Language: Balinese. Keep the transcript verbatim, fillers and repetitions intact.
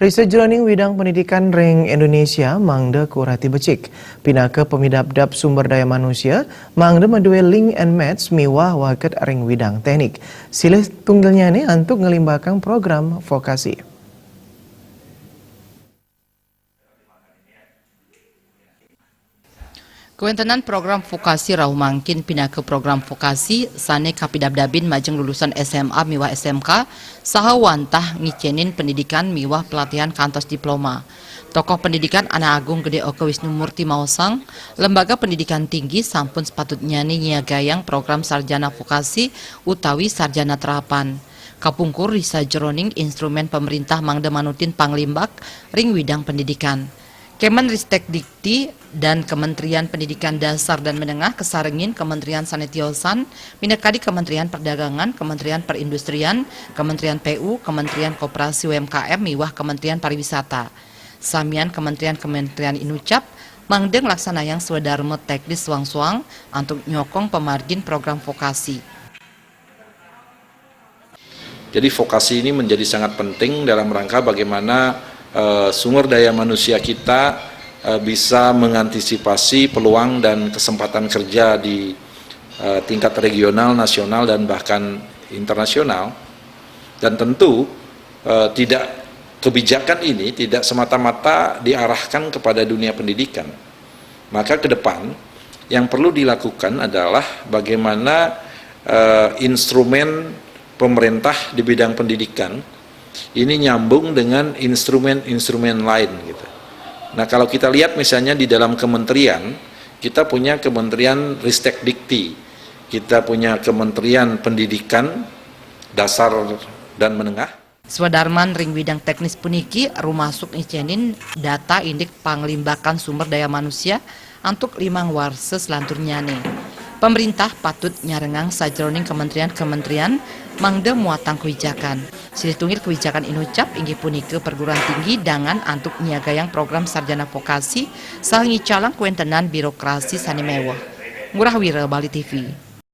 Sajroning widang pendidikan ring Indonesia mangda kurati becik. Pinaka pamidabdab sumber daya manusia, mangda madué link and match miwah waget ring widang teknik. Silih tunggilnyané antuk nglimbakang program vokasi. Kawéntenan program vokasi rauh mangkin pinaka program vokasi sané kapidabdabin majeng lulusan S M A miwah S M K saha wantah ngicénin pendidikan miwah pelatihan kantos diploma. Tokoh pendidikan Anak Agung Gedé Oka Wisnu Murti maosang, lembaga pendidikan tinggi sampun sepatutnyané nyiagayang program sarjana vokasi utawi sarjana terapan. Kapungkur ri sajeroning instrumen pemerintah mangda manutin panglimbak ring widang pendidikan. Kemenristek Dikti dan Kementerian Pendidikan Dasar dan Menengah kasarengin kementerian sané tiosan, minakadi Kementerian Perdagangan, Kementerian Perindustrian, Kementerian P U, Kementerian Koperasi U M K M, miwah Kementerian Pariwisata. Samian kementerian-kementerian inucap mangda nglaksanayang swadarma teknis soang-soang antuk nyokong pamargin program vokasi. Jadi vokasi ini menjadi sangat penting dalam rangka bagaimana eh, sumber daya manusia kita eh, bisa mengantisipasi peluang dan kesempatan kerja di eh, tingkat regional, nasional, dan bahkan internasional. Dan tentu eh, tidak, kebijakan ini tidak semata-mata diarahkan kepada dunia pendidikan. Maka ke depan yang perlu dilakukan adalah bagaimana eh, instrumen pemerintah di bidang pendidikan ini nyambung dengan instrumen-instrumen lain gitu. Nah, kalau kita lihat misalnya di dalam kementerian, kita punya Kementerian Ristek Dikti, kita punya Kementerian Pendidikan Dasar dan Menengah. Swadarman ring widang teknis puniki rumasuk ngicénin data indik panglimbakan sumber daya manusia antuk limang warsa selanturnyané. Pemerintah patut nyarengang sajeroning kementerian-kementerian mangda muatang kewijakan. Silih tunggil kewijakan inucap inggih punika perguruan tinggi dangan antuk nyiagayang program sarjana vokasi saha ngicalang kawéntenan birokrasi sané méweh. Ngurah Wira, Bali T V.